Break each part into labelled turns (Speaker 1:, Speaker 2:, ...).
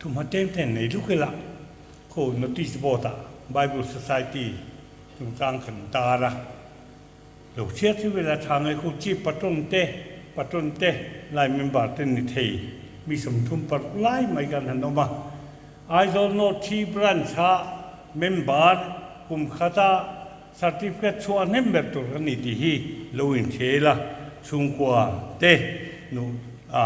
Speaker 1: Thuhma tlem te nei luk ila, khu notice board ah Bible Society chungchang kan tar a, lo chhiar chu vel a tha nge khu Chief Patron te, Patron te, Lai member te ni thei mi 36 lai mai kan han awm a. Aizawl North Thi Branch a member kum khata Certificate chhuah hnem ber tur ka ni tih hi lo inhria ila, chhungkua te nu a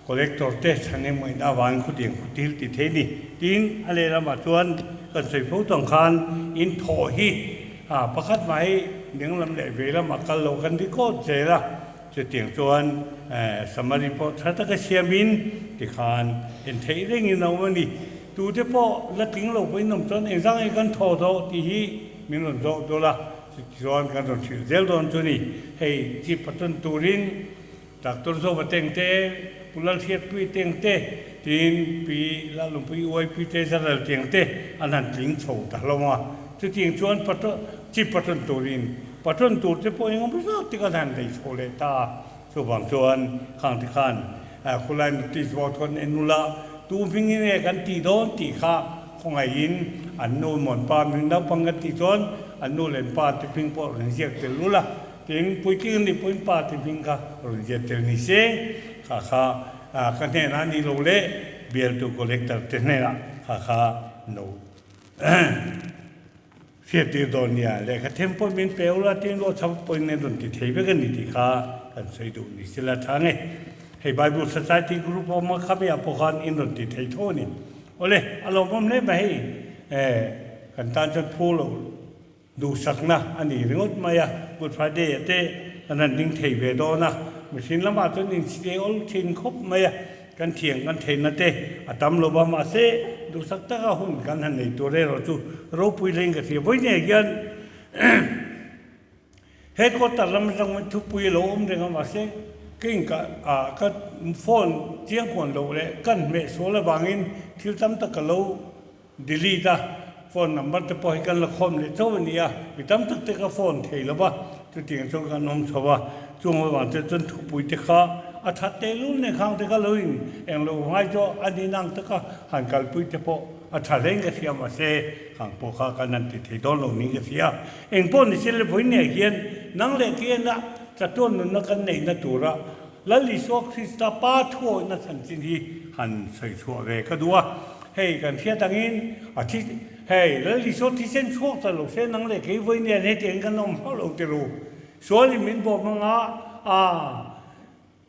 Speaker 1: collector te thahnem ngaihna avangin khutiang khu thil ti thei ni. Tin, a lehlamah chuan kan sawi fo tawng khan in thawh hi a pakhat mah hi dinglam leh vei lamah kal lo kan record zel a, chutiang chuan summary pawh tha taka siamin tikhan en theih rengin a awm a ni. Tute pawh la tling lo pawhin awm chuan engzang nge kan thaw tawh tih hi min rawn zawh dawl a, chutichuan kan rawn hrilh zel dawn chu ni. Hei chi patun turin Doctor Zova Teng te, Pu Lalhriatpui Teng te, tin Pi Lalungpui UIP te, General Teng te an han tling chho ta hlawm a. Chutiang chuan chi patun turin patun tur te pawh engemaw zat te kan han nei chho leh ta a. Chuvang chuan khang te khan khulai notice board khawn en ula tu hming in nge kan tih dawn tih kha khawngaihin an nu mawn pa hming naupang kan tih chuan an nu leh an pa te hming pawh rawn ziak tel ula tin puitling anih pawhin pa te hming kha rawn ziak tel ni se kha kha ka hnenah a nih loh leh bialtu collector te hnenah kha kha no Hriattir dawn nia, lehkha them pawh min pe ula tin ruah chhap pawhin min rawn ti thei vek a ni tih kha kan sawi duh ni sila tha nge. Hei Bible Society group awm a khami ah pawh khan in rawn ti thei tho a ni. Awle, a lawmawm hle mai hei eh kan tan chuan phu loh duhsakna a ni ringawt mai a, Good Friday ah te kan han ding thei ve dawn a, mihring lamah chuan inchhir awl thin khawp mai a. Kan thiang kan theihna te a tam lo va, mahse duhsak taka hun kan han nei tur erawh chu ropui hlein ka hria. Vawiin hian headquarter lam atang thupui a lo awm reng a, mahse ka inkah ah ka phone chiang kuan loh leh kan hmeh sual avangin thil tam tak ka lo Delete a, phone number te pawh hi kan la khawm leh chauh a ni a, mi tam tak te ka phone thei lo va, chutiang chuan kan awm chho a, chung avang te chuan thupui te kha a that teh lul nen khang te kha lo in eng lo ngai chu a ni nang taka han kalpui te pawh a tha hlein ka hria mahse khang pawh kha kan han ti thei dawn lo niin ka hria. Eng pawh ni se le vawiin hian nang leh kiana chatuan nunna kan neihna tura Lal Isua Krista Pa thuawihna chanchin hi han sawi chhuah ve ka duh a. Hei kan hriat angin a thi hei Lal Isua thisen chhuak ta lo se nang leh kei vawi nen hetiangin kan awm hauh lo ti ru. Sualin min bawm anga a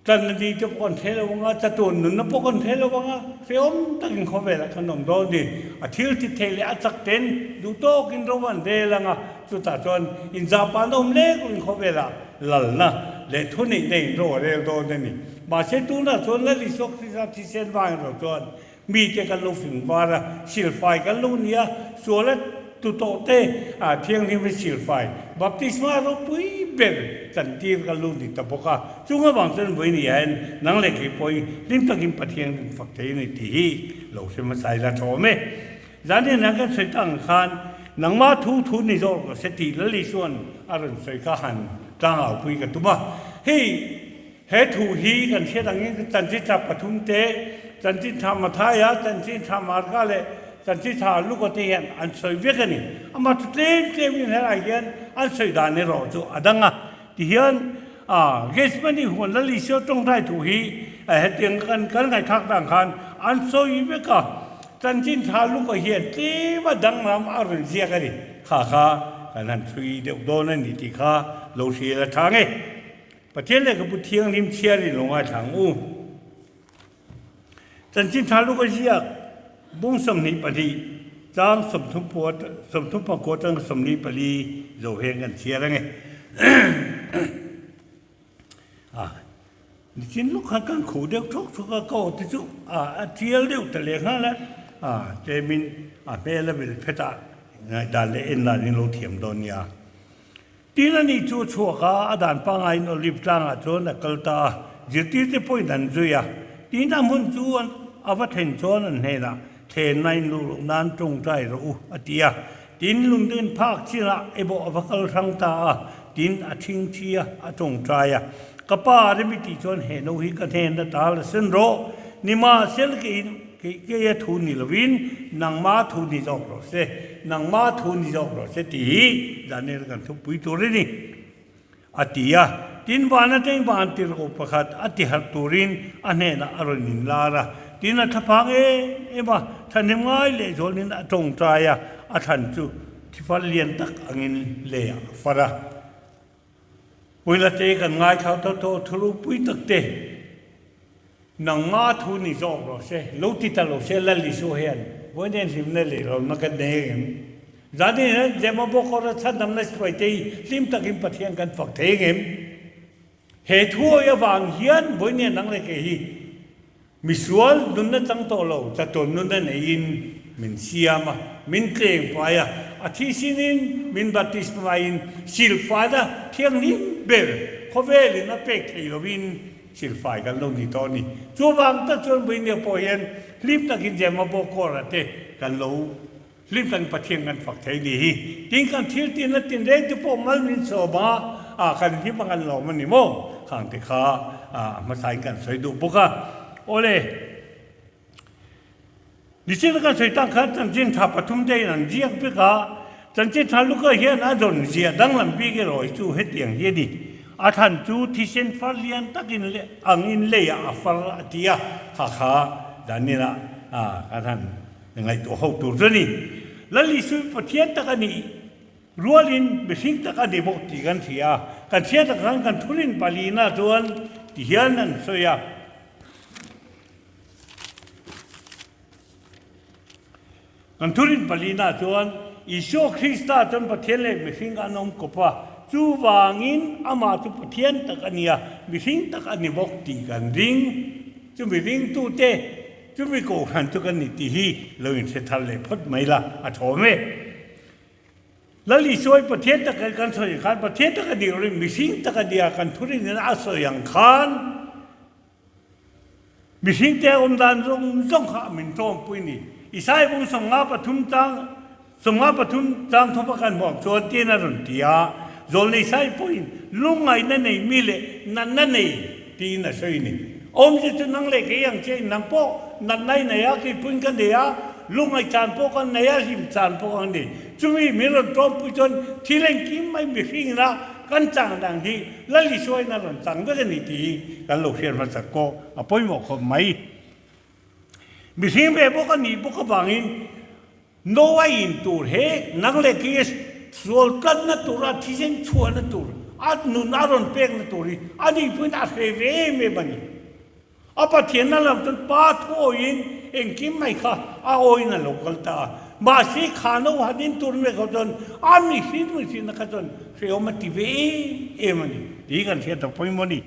Speaker 1: tlanna ni te pawh kan hre lo anga chatuan nunna pawh kan hre lo anga hrehawm takin khawvelah kan awm dawn ni. A thil ti thei leh a chak ten duh tawkin ro an rel anga chutah chuan inzahpahna awm lek loin khawvelah Lalna leh thuneihna in ro a rel dawn a ni. Mahse tunah chuan Lal Isua Krista thisen vang erawh chuan mite kan lo fing var a, silfai kan lo ni a, suala tu tawh te ah thianghlim hi silfai, baptisma ropui ber chantir kan lo ni ta bawk a. Chung avang chuan vawiin hian nang leh kei pawhin hlim takin Pathian kan fak thei a ni tih hi lo hre hmasa ila tha awm e. Zanin ah kan sawi tak ang khan nangmah thu thu ni zawk rawh se tih Lal Isua'n a rawn sawi kha han tlangau pui ka tum a. Hei he thu hi kan hriat angin chanchin tha pathum te, chanchin tha Mathaia, chanchin tha Marka leh chanchin tha Luka te hian an sawi vek a ni. Amah chu tlem tlemin helaiah hian an sawi dan erawh chu a dang a. Tihian Gethsemane huan Lal Isua tawngtai thu hi hetiang kan kan ngaihthlak dan khan an sawi vek a, chanchin tha Luka hian tlema danglam a rawn ziak a ni. Kha kha kan han chhui deuh dawn a ni tih kha lo hria la tha nge. Pathian lehkhabu thianghlim chhiarin lo ngaithla ang u. Chanchin tha luk a ziak, bung 22, chang 30 pua 39 atanga 44 zo hian kan chhiar ange. A nichin luk khan kan khuh deuh thawk thawk a, ka aw te chu a tial deuh ta leh nghal a, a tlemin a hmel a vil phet a, ngaihdan leh en dan in lo thiam dawn nia. Tin a ni chu a chhuak a, a dan pangaiin Olive tlangah chuan a kal ta a, zirtirte pawhin an zui a. Tin a hmun chu a va thlen chuan an hnenah, Thlenna in luh loh nan tawngtai rawh u, a ti a. Tin lungden phak chinah ebawh a va kal hrang ta a, tin a thingthi a, a tawngtai a. Ka pa remi tih chuan he no hi ka hnen a tal a sen rawh, nimahsela keiin. kei keia thu ni lovin nangma thu ni zawk rawh se, nangma thu ni zawk rawh se tih hi Daniel kan thupui tur a ni, a ti a. Tin, van atangin van tirhkoh pakhat a tiharh turin a hnenah a rawn inlar a. Tin, a thlaphang em em a, thahnem ngai lehzualin a tawngtai a, a thlan chu thifal lian tak angin leiah a far a. Puila te kan ngaithla tawh tawh thu ropui tak te nangma thu ni zawk rawh se, lo ti ta lo se Lal Isua hian vawiin hlimna leh lawmna kan nei ang em? Zanin hian Zema Bawkawra chhandamna sipai te hi hlim takin Pathian kan fak thei ang em? He thu awih avang hian vawiin nang leh kei hi Misual nunna chang tawh lo, chatuan nunna neiin min siam a, min tleng fai a, a thisinin min baptismaiin silfaina thianghlim ber khawvelin a pek thei lovin silfai kan lo ni tawh a ni. Chuvang tak chuan Vawinia pawh hian hlim takin Jema Bawkawra te kan lo Hlim kan Pathian kan fak thei ni hi. Tin kan thil tinna tinreng te pawh mal min sawm a, a kan hlim a kan lawm a ni maw? Khang te kha a hmasain kan sawi duh bawk a. Awle, nichin kan sawi tak khan chanchin tha pathum te in an ziak vek a, chanchin tha Luka hian a zawn ziah danglam bik erawh hi chu hetiang hi a ni. A thlan chu thisen far lian takin leh angin leiah a far a ti a, kha kha Daniel-a kan han Ngaihtuah ho tur chu a ni. Lal Isui Pathian tak a nih rualin mihring tak a ni bawk tih kan hria a. Kan hriat ang khan kan thurin palina chuan ti hian an sawi a. Kan thurin palina chuan Isua Krista chuan Pathian leh mihring an awm kawp a, chuvangin amah chu Pathian tak a ni a, mihring tak a ni bawk tih kan ring. Chumi ringtute Chumi kohhran chu kan ni tih hi lo inhre thar leh phawt mai la, a thawm e. Lal Isuai Pathian taka kan sawi ang khan, Pathian taka nih loin mihring taka nia kan thurin in a sawi ang khan mihringte awm dan zawng zawng kha min tawmpui ni. Isai bung 53 chang 53 chang thawpa kan hmuh ang chuan tiin a rawn ti a, Zawlnei Sai pawhin lungngaihna nei mi leh natna nei tiin a sawi ni. Awmzia chu nang leh kei ang che in nang pawh natna i nei a, keipuiin ka nei a, lungngaih chan pawh kan nei a, hlim chan pawh kan nei. Chumi min rawn tawmpui chuan thil engkim mai mihringin a kan chang dan hi Lal Isuain a rawn chang vek a ni tih hi kan lo hriat hmasak pawh a pawimawh khawp mai. Mihring ve bawk a nih bawk avangin Noa in tur he nang leh kei a sual tlanna tur a thisen chhuahna tur a nun a rawn pekna tur hi a nih pawhin a hre ve em em a ni. A Pathianna lam chuan pa thuawiin engkim mai kha a awiin a lo kal ta a. Mahse kha no han in tur mek ho chuan a mihring mihrinna kha chuan hrehawm a ti ve em em a ni tih kan hriat a pawimawh a ni.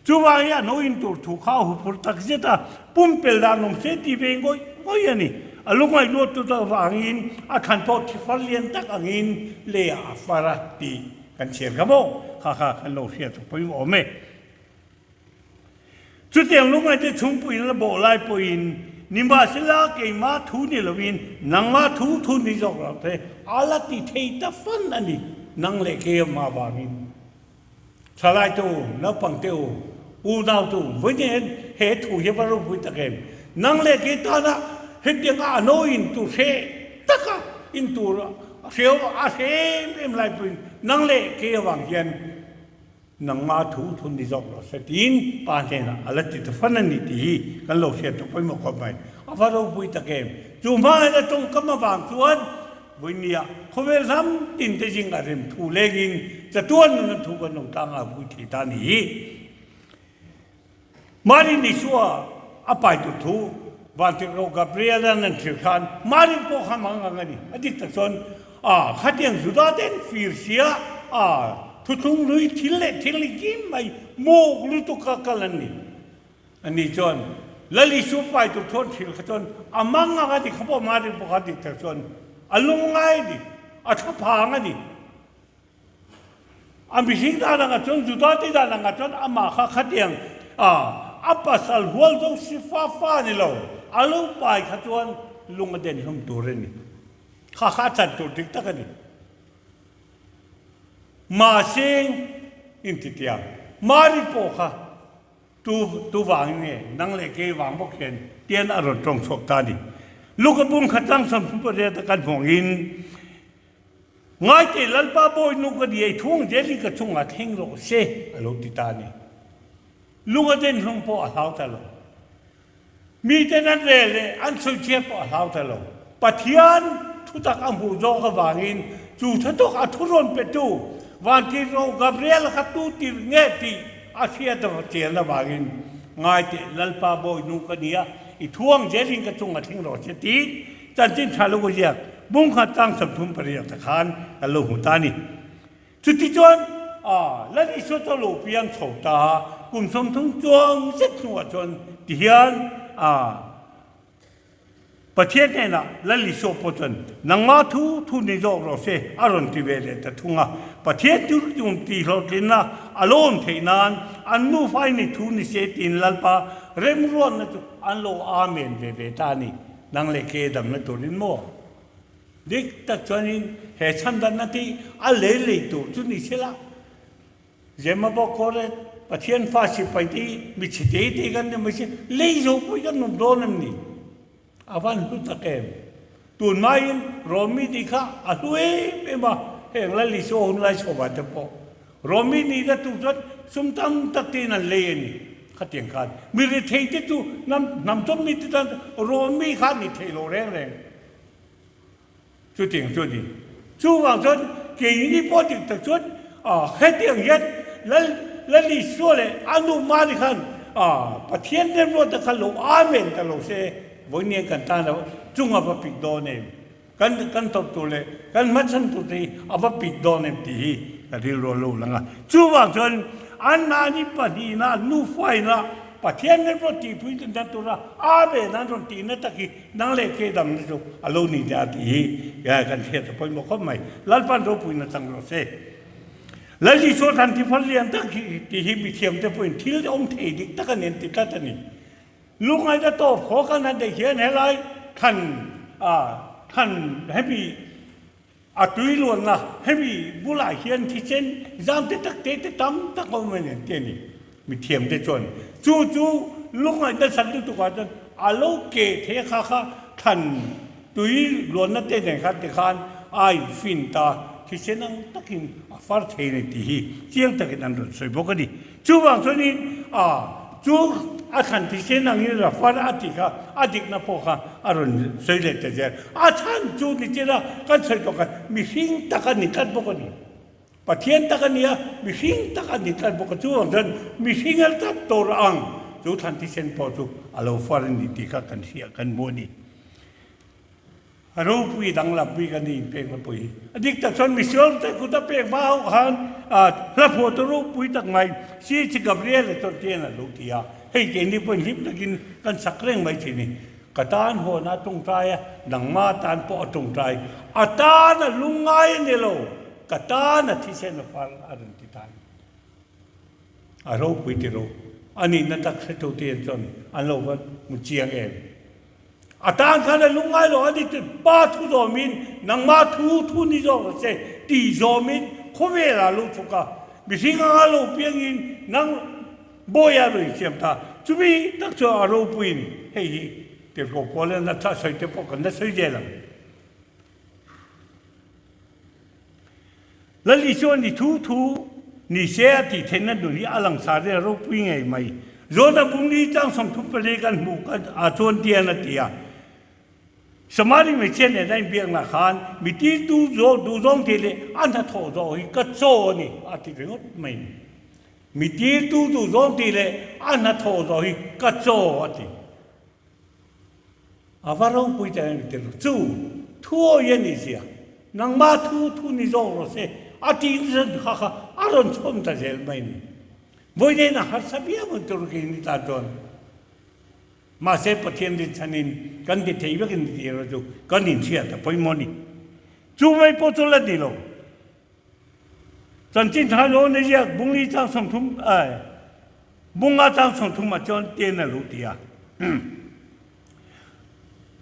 Speaker 1: Chuvang hi a no in tur thu kha a huphur tak zet a, pumpel dan awm se ti ve ngawih ngawih a ni. A lungngaih luat tut avangin a thlan pawh thi far lian tak angin leiah a far a tih kan chhiar kha maw? Kha kha kan lo hriat a pawimawh awm e. Chutiang lungngaihte chhungpuiin la bawh lai pawhin nimahsela keimah thu ni lovin nangmah thu thu ni zawk lo te a la ti thei ta fan a ni nang leh keimah avangin. Thalai te u, naupang te u, unau te u, vawiin hian he thu hi a va ropui tak em? Nang leh kei tana hetianga a no in tur hre taka in tur a hreu a hre em em lai pawhin nang leh kei avang hian nangma thu thu ni zawk rawh se tiin pa hnenah a la ti ta fan a ni tih hi kan lo hriat ta pawimawh khawp mai. A va ropui tak em? Chu hma hian a tawngkam avang chuan Vawinia khawvel hnam tin te zingah rem thu lengin chatuan nuna thu kan lo tlang a vui thei ta ni hi. Mari Isua a pai tur thu Vantirhkoh Gabriel-a'n an thlir khan Mari pawh kha mang ang a ni. A dik tak chuan a khatiang Juda ten fir sia a thuthlung lui thil leh thil engkim mai muk lutuk kha kal an ni. Ani chuan, Lal Isu pai tur chuan thil kha chuan a mang ang a ti kha pawh Mari pawh kha dik tak chuan a lungngai a ni, a thlaphang a ni. A mihring dan angah chuan, Juda te dan angah chuan amah kha khatiang a a pasal hual zawng si fa fa a ni lo, a lo pai kha chuan lung a den hlum tur a ni. Kha kha a chan tur dik tak a ni. Mahse, intitiang Mari pawh kha. Tu tu vangin nge nang leh kei vang bawk hian tian a rawn tawng chhuak ta a ni. Luka bung kha chang 38 a kan hmuangin Ngaite Lalpa bawi nu ka ni ei thuang zelin ka chungah thleng rawh se a lo ti ta a ni. Lung a den hlung pawh a hlau ta lo. Miten an rel leh an sawichhiat pawh a hlau ta lo. Pathian thutak a hmuh zawk avangin chu thatawk a thurawn petu Vantirhkoh Gabriel kha tu tir nge tih a hriat chian avangin, Ngai teh, Lalpa bawi nu ka ni a, i thuang zelin ka chung a thleng rawh che tih chanchin tha lo ka ziak bungkhat tlang 38 ta khan kan lo hmu ta a ni. Chutichuan, Lal Isua chu a lo piang chho ta a, kum 30 chuang zet hnuah chuan tihian Pathian hnenah Lal Isua pawh chuan, Nangmah thu thu ni zawk rawh se, a rawn ti ve leh ta thung a. Pathian chu tum tihhlawhtlinna a lo awm theih nan an nufa in i thu ni se tiin Lalpa remruatna chu an lo amen ve ve ta a ni. Nang leh ke damna turin maw? Dik tak chuanin he chhandanna tih a lei lei tur chu ni sela, Zema bawk kawr e, Pathian fa sipai te hi mi chhe te te kan ni mai si, lei zo pawh hi kan awm dawn em ni? A van hlu tak em? Tunmaiin Romi ni kha a hlu em em a, heng Lal Isua hun lai chho vah te pawh Romi ni na tur chuan sum tam tak tein an lei a ni. Khatiang khan mi rethei te chu hnam hnam chawm mi te tan Romi kha a ni thei lo reng reng. Chutiang chu a ni. Chuvang chuan keini pawh dik tak chuan hetiang hian Lal Lal Isua leh a nu Mari khan Pathian remruat te kha lo Amen ta lo se, vawiin kan tan a chung a va pik dawn em? Kan kan tawp tur leh kan hmachhan tur te hi a va pik dawn em tih hi ka rilru a lo lang a. Chuvang chuan anmahni pahnihna nufaina Pathian remruat tihpui dan tura Amen an rawn tihna tak hi Nang leh ke dang te chu a lo ni teh a tih hi kan hriat a pawimawh khawp mai. Lalpan ropuina chang rawh se. Lal Isua thlan thi fal lian tak hi tih hi mithiam te pawhin thil awm thei dik tak a ni an ti tlat a ni. Lungngaihna tawp haw kan han neih hian helai thlan thlan hemi A tui luanna hemi bulah hian thisen zam te tak te te tam tak a awm a ni an ti a ni. Mithiam te chuan chu chu lungngaih nasat lutuk ah chuan a lo keh thei a kha kha thlan tui luanna te nen khan tikhan a infin ta thisen ang takin a far thei a ni tih hi chiang takin an rawn sawi bawk a ni. Chuvang chuanin a chu a thlan thisen angin Rafar a tih kha a dikna pawh kha a rawn sawi leh ta zel. A chhan chu ni chila kan sawi tawh khan mihring tak a ni tlat bawk a ni. Pathian tak a ni a, mihring tak a ni tlat bawk a. Chuvang chuan mihring a tlat tur ang chu thlan thisen pawh chu a lo far a ni tih kha kan hria kan hmu a ni. A ropui danglam bik a ni inpekna pawh hi. A dik tak chuan misual te kut a pek hma hauh khan hla phuahtu ropui tak mai CH Gabriel-a chuan tian a lo ti a, hei keini pawhin hlim takin kan sak reng mai thin i, ka tan huan a tawngtai a, nangma tan pawh a tawngtai, a tan a lungngai a ni lo, ka tan a thisen a far a rawn ti ta a ni. A ropui ti ro. A nihna tak hretu te hian chuan an lo va hmu chiang em. A tan khan a lungngai lo a ni chu pa thu zawmin nangmah thu thu ni zawk rawh se tih zawmin khawvel ah lo chhuk a. Mihring anga lo piangin nang bawi a rawn siam ta. Chumi tak chuan a ropui a ni. Hei hi Tirhkoh Paul-a'n a sawi te pawh kan la sawi zel ang. Lal Isua ni thu thu ni se a tih theihna nun hi a langsar vel ropui ngei mai. Zawhna bumni chang 34 kan hmuh ah chuan tian a ti a, Samari hmeichhia nen a inbiakna khan mi tirtu duhzawng thei leh a hnathawh zawh hi ka chaw a ni a ti ringawt mai. Mi tirtu duhzawng thei leh a hnathawh zawh hi ka chaw a ti. A va ropui ta em tir chu thu awi a ni zia, nangmah thu thu ni zawk rawh se a tih nasa kha kha a rawn chhawm ta zel mai ni. Vawiin a harsa viau ang tur khi ni ta chuan. Mahse Pathian rinchhanin kan ti thei vekin ni tih erawh chu kan inhriat a pawimawh a ni. Chu mai pawh chu la ni lo. Chanchin tha zawn a ziak bungli chang 30 ai bunga chang 30 ah chuan ten a luh ti a.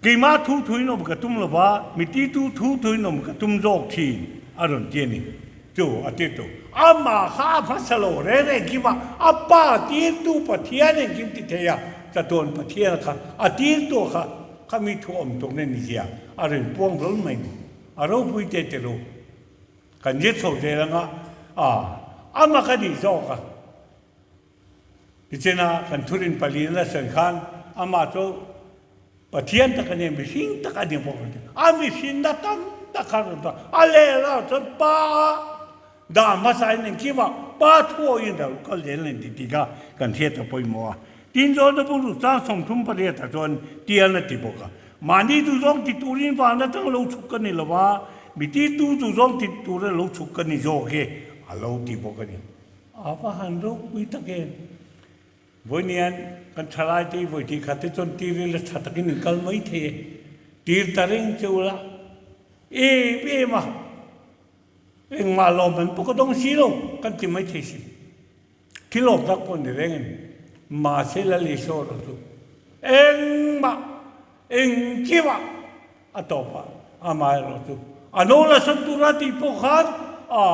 Speaker 1: Keimah thu thuin awm ka tum lova, mi titu thu thuin awm ka tum zawk thin a rawn ti a ni. Chu a tirtu amah kha a hmasa lo reng engkim a, a Pa tirtu Pathian engkim ti thei a, chatuan Pathian kha a tirtu kha khami thu awm tuk na ni zia a rawn puang hlawl mai ni. A ropui te te ru kan zir chho zel anga a amah ka nih zawk a. Tichena kan thurin paliin a sawi khan amah chu Pathian tak a ni, mihring tak a ni bawk a ti. A mihrinna tam tak kha rawn ta. A lehlah chuan Pa a dah hmasa in engkimah Pa thu awhin a lo kal zel a ni tih kha kan hriat a pawimawh a. Tin Zawlna Bung Chang 38 ah chuan tial a ti bawk a. Mahni duhzawng ti turin van atang lo chhuk ka ni lo va, mi tirtu duhzawng ti tura lo chhuk ka ni zawk e a lo ti bawk a ni. A va han ropui tak em? Vawiin kan thalai te hi vawi tih khat te chuan tir ila tha takin in kal mai thei e. Tir ta reng che ula em em a, engmah lawm an pawh ka dawng si lo kan ti mai thei si. Thil awm tak pawh ni reng a ni. Mahse Lal Isua erawh chu engmah engkimah A tawpah amaherawhchu a lo la san tura tih pawh khan a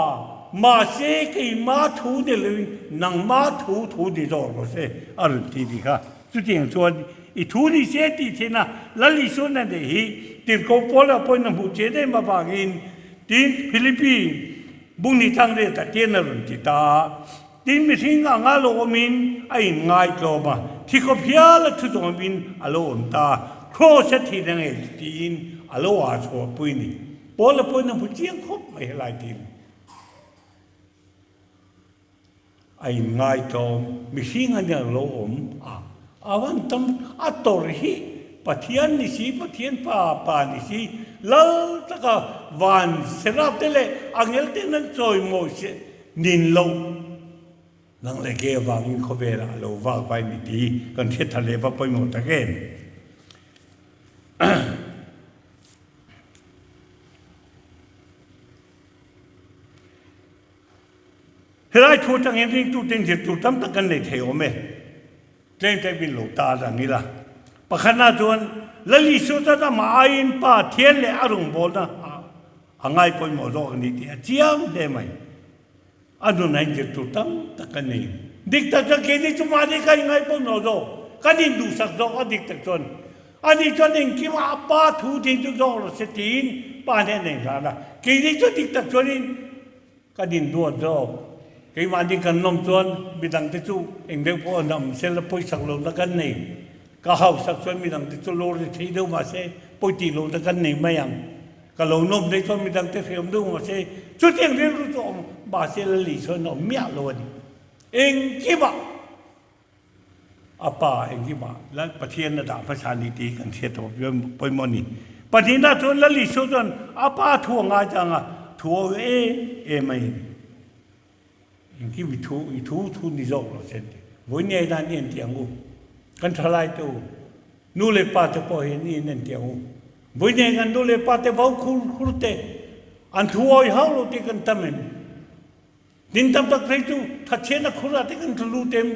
Speaker 1: mahse keima thu ni loin nangma thu thu ni zawk rawh se a rawn ti tih kha. Chutiang chuan i thu ni se tih theihna Lal Isuan a neih hi tirhkoh Paula pawhin a hmuh chian em avangin tin Philippi bungni tang riatah tian a rawn ti ta a. Tin, mihring anga lo awmin a inngai tlawm a, thi khawp hial a thu zawmin a lo awm ta a, Kraws a thihna ngei chu tiin a lo ah chhuahpui ni. Paula pawhin a hmu chiang khawp mai helai thil. A inngai tlawm, mihring a nia lo awm a, a van tam a tawrh hi Pathian ni si, Pathian Pa Pa ni si, lal taka van serap te leh angel ten an chawimawi se Nin loh nang leh ke avangin khawvelah a lo vak vai ni tih kan hriat thar leh va pawimawh tak em. Helai thu atangin ringtute inzir tur tam tak kan nei thei awm e. Tlem tlem in lo ta rang ila. Pakhatna chuan Lal Isua chuan amah aiin Pa Thian leh a rawngbawlna a ngai pawimawh zawk a ni tih a chiang hle mai. A nunah inzir tur tam tak a nei. Dik tak chuan keini chu mahni ka inngai pawimawh zawk, kan induhsak zawk a dik tak chuan. Ani chuan engkimah a Pa thu ding chu zawk rawh se tiin Pa hneh a nei hlan a. Keini chu dik tak chuanin Kan induat zawk. Keimahni kan nawm chuan midangte chu eng deuh pawh an awm sel a pawisak lohna kan nei. Ka hausak chuan midangte chu lo ri thei deuh mahse pawi tih lohna kan nei mai ang. Ka lo nawm daih chuan midangte hreawm deuh mahse chutiang rilru chu awm mahse Lali chuan a awm miah lo a ni. Engkimah. A pa engkimah Lal Pathian a dah hmasa ni tih hi kan hriat tawh pawimawh a ni. Pahnihna chuan Lal Isua chuan a pa thu a ngai chang a, thu a awih em em a in. Engkim i thu i thu thu ni zawk lo se ti. Vawiin nan i en ang u. Kan thalai te u, nu leh pa te pawh hian i en en ang u. Vawiin kan nu leh pa te vau khur khur te an thu awih hauh lo tih kan tam em? Din tam tak phei chu thatchhiatna khur ah te kan tlu lut em?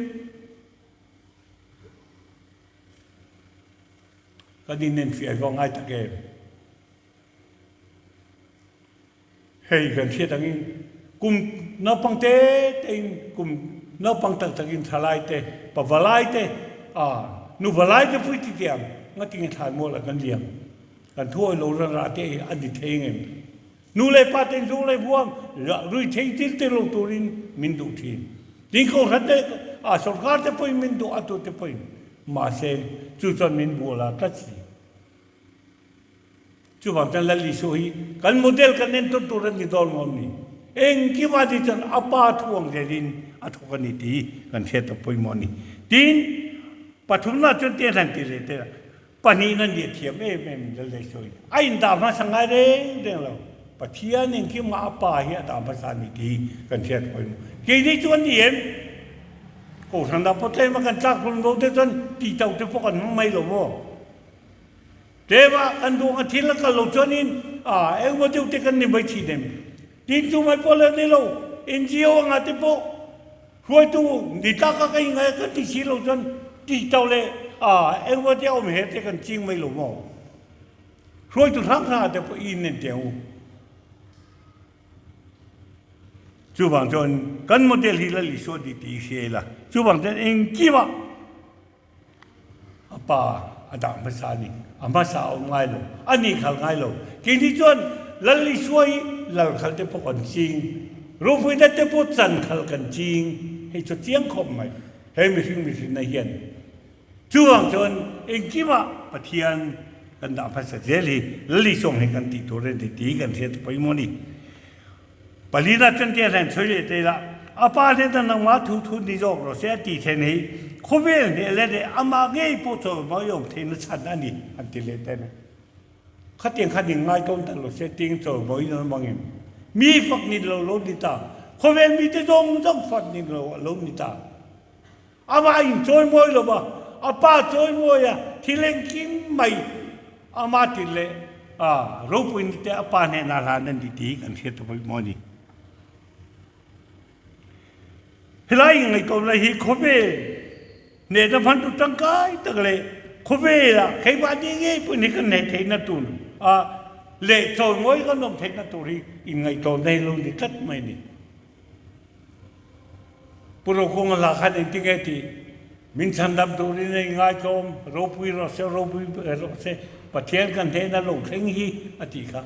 Speaker 1: Kan inenfiah hi ngai tak em? Hei kan hriat angin kum naupang te te in kum naupang tak tak in thalai te pavalai te a nuvalai te pui ti tiang ngatinge thlai mual ah kan liam kan thuawi lo ran rah te a ni thei ngem? Nu leh pa ten zu leh huam rui thei thil te lo turin min duh thin. Tin kohhran te a sorkar te pawhin min duh a tu te pawhin mahse chu chuan min bual a tlat si. Chuvang chuan Lal Isua hi kan model kan entawn tur a ni dawn ngawm ni. Engkim a ni chuan a pa thu ang zelin a thawk a ni tih kan hriat a pawimawh a ni. Tin pathumna chuan te han ti leh te Pahnihna nih a thiam em em in Lal Isua in a indah hmasa ngai reng reng lo. Pathian engkimah a Pa hi a dah hmasa a ni tih kan hriat pawimawh. Keini chu an ni em? Kohhran ah pawh tlem a kan tlak hlum lo te chuan tihto te pawh kan hmang mai lo maw? Tlem a kan duh anga thil a kal lo chuanin a engmaw deuh te kan ni mai thin em? Tin chu mai pawh la ni lo, NGO anga te pawh Hruaitu ni tlak a ka ingai a kan ti si lo chuan tih to leh a engemaw te a awm he te kan ching mai lo maw? Hruaitu hrang hrang ah te pawh i in en teh ang u. Chuvang chuan kan model hi Lal Isua tih tih i hria ila, chuvang chuan engkimah a pa a dah hmasa a ni. A hmasa a awm ngai lo, a nih khal ngai lo. Keini chuan Lal Isua hi lal khal te pawh kan ching, ropuina te pawh chan khal kan ching, hei chu chiang khawp mai he mihring mihrinna hian. Chuvang chuan engkimah Pathian kan dah hmasa zel hi Lal Isua hi kan tih tur a ni tih kan hriat pawimawh a ni. Palina chuan tia hlan chhui leh te ila, a pa hnen a nangmah thu thu ni zawk rawh se a ti then hi khawvel hneh leh leh amah ngei pawh chawl mai awm theihna chhan a ni an ti leh ta mai. Khatiang khan in ngaitawn ta lo se ting chawl mawi in an awm angem? Mi fak ni lo lo ni ta, khawvel mite zawng zawng fak ni lo a lo ni ta. Amah in chawimawi lo va, a pa chawimawi a, thil engkim mai amah ti leh a ropui ni te a pa hnenah hlan a ni tih hi kan hriat ta pawimawh a ni. Helai inngaihtuahna hi khawvel hnehna hmantu tangkai tak leh khawvelah keimahni ngei pawhin hi kan hne theihna tur a leh chawimawi kan awm theihna tur hi inngaihtuahna hi lo ni tlat mai a ni. Pu Rokunga hla khan engtin nge tih min chhandam turin a inngaithlawm, ropui rawh se, ropui rawh se, Pathian kan hnehna lo thleng hi a tih kha.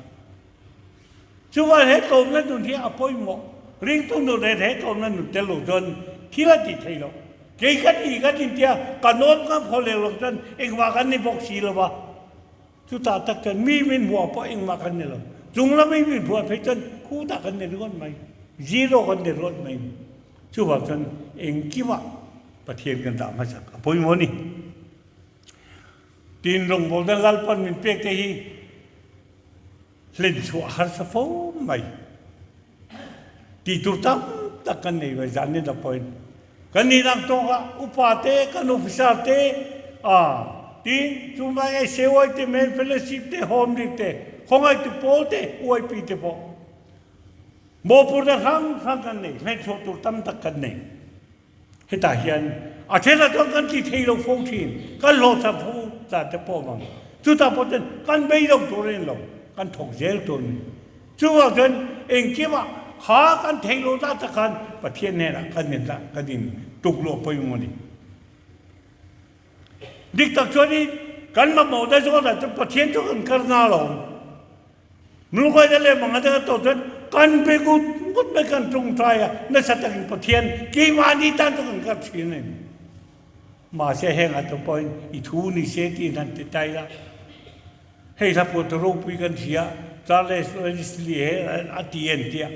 Speaker 1: Chuvan he tlawmna nun hi a pawimawh, ringtu nun leh he tlawmna nun tel lo chuan thil a tih theih loh. Kei ka ni ka tintia ka nawn ngam khaw leh loh chuan engmah kan ni bawk si lo va. Chutah tak chuan mi min hmuah pawh engmah kan ni lo. Chung lama mi hmuah phei chuan khutah kan ni ringawt mai, zero kan ni ringawt mai. Chuvang chuan engkimah Pathian kan dah hmasak a pawimawh a ni. Tin, rawngbawlna Lalpan min pek te hi hlenchhuah harsa fo mai. Tih tur tam tak kan nei ve zan ni lo pawhin kan nih ang tawk ah upa te kan officer te ah tin chuvang SAY te men fellowship te home league te khawngaih tu pawl te UIP te pawh mawhphurhna hrang hrang kan nei hlenchhuah tur tam tak kan nei. Hetah hian a thenah chuan kan ti thei lo fo thin, kan hlawhchham fo zan te pawh awm ang. Chutah pawh chuan kan bei lo tur a ni lo, kan thawk zel tur a ni. Chuvang chuan engkimah kha kan theih loh zat tak khan Pathian hnenah kan in lah kan in tuk luah pawimawh a ni. Dik tak chuanin kan mamawh daih zawk ah chuan Pathian chu kan kar na lo. Mlungkaina leh mangate ka tawh chuan kan be ngut ngut mai kan tawngtai a, nasa takin Pathian keimahni tan chu kan kar thin a ni. Mahse heng a tawh pawhin i thu ni se tiin han ti tai la. Hei hla pawh tu ropui kan hria, Charles Wesley he a ti en tia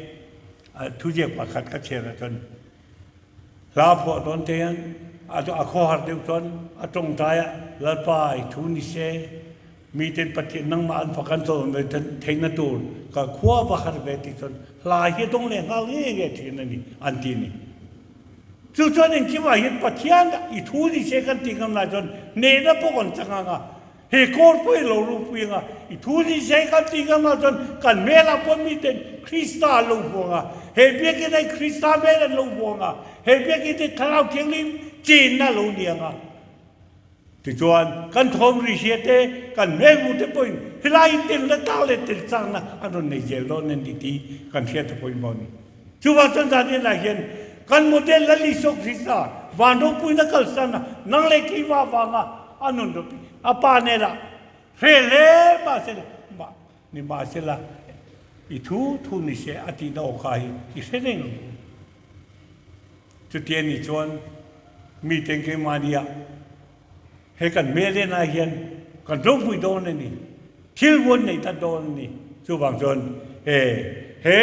Speaker 1: thuziak pakhat ka chhiar ah chuan hla phuah dawn te hian a khawhar deuh chuan a tawngtai a, Lalpa i thu ni se, Miten Pathian nangmah an fak an chawn ve theihna tur ka khua va har ve tih chuan hla hi a dawng leh nghal nge nge thin a ni an ti a ni. Chu chuan engkimah hian Pathian i thu ni se kan tih ngam lai chuan hnehna pawh kan chang ang a, he kawr pawh i lo rupui ang a, i thu ni se kan tih ngam lai chuan kan hmelah pawh miten Krista an lo hmu ang a, he biakinn ah Krista hmel an lo hmu ang a, he biakinn hi Thlarau Thianghlim chenna a lo ni ang a. Tichuan, kan thawm ri hria te, kan hmelmu te pawhin helai telna tlak leh tel chakna an rawn nei zel dawn a ni tih kan hriat a pawimawh a ni. Chuvang chuan zan enah hian kan model Lal Isua Krista van ropuina kalsan a nang leh keimah avanga a nun ropui a pa nena hre hle mahsela mah ni mahsela i thu thu ni se a tihna aw kha hi i hre reng ang u. Chuti a nih chuan miten keimahnia he kan hmel enah hian kan ropui dawn a ni, thil vuan nei ta dawn a ni. Chuvang chuan he he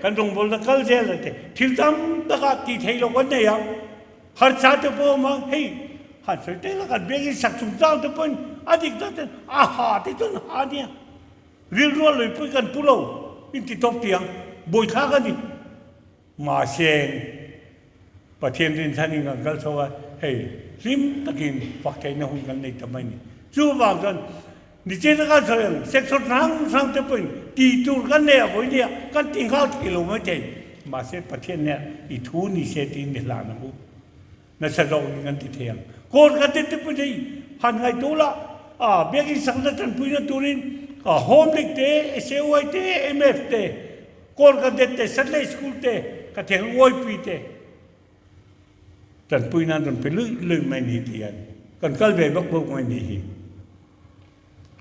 Speaker 1: kan rawngbawlna kal zel te thil tam takah tih theih loh kan nei ang, harsa te pawh a awm ang, hei han sawi tel a kan biakin sak chungchang te pawhin a dik tak chuan a ha te chuan ha a nia, rilru a luipui kan pu lo inti tawp tiang buaithlak a ni. Mahse, Pathian rinchhanin kan kal chho a, hei hlim takin fak theihna hun kan nei ta mai a ni. Chuvang chuan nichin a kan sawi ang sector hrang hrang te pawhin tih tur kan nei a vawi nia kan ti nghal thei lo mai thei. Mahse, Pathian hneh i thu ni se tiin ni hlan ang u. Nasa zawkin kan ti thei ang. Court kan ti te pawhin hei han ngaihtuah la, a biakin sakna tanpuina turin Home League te, SAY te, MF te, Court Cadet te, Sunday School te. ka thiang uaipui te tanpui nan rawn pe luih luih mai ni ti hian kan kal ve bawk bawk mai ni hi.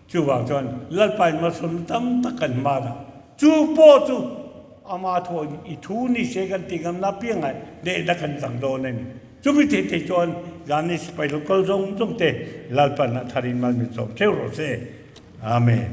Speaker 1: Chuvang chuan Lalpain malsawmna tam tak kan hman a, chu pawh chu ama thaw i thu ni se kan ti ngamna apiangah hnehna kan chang dawn a ni. Chumi thei thei chuan Zani sipai lo kal zawng zawng te Lalpan a tharin mal min sawm theuh rawh se. Amen.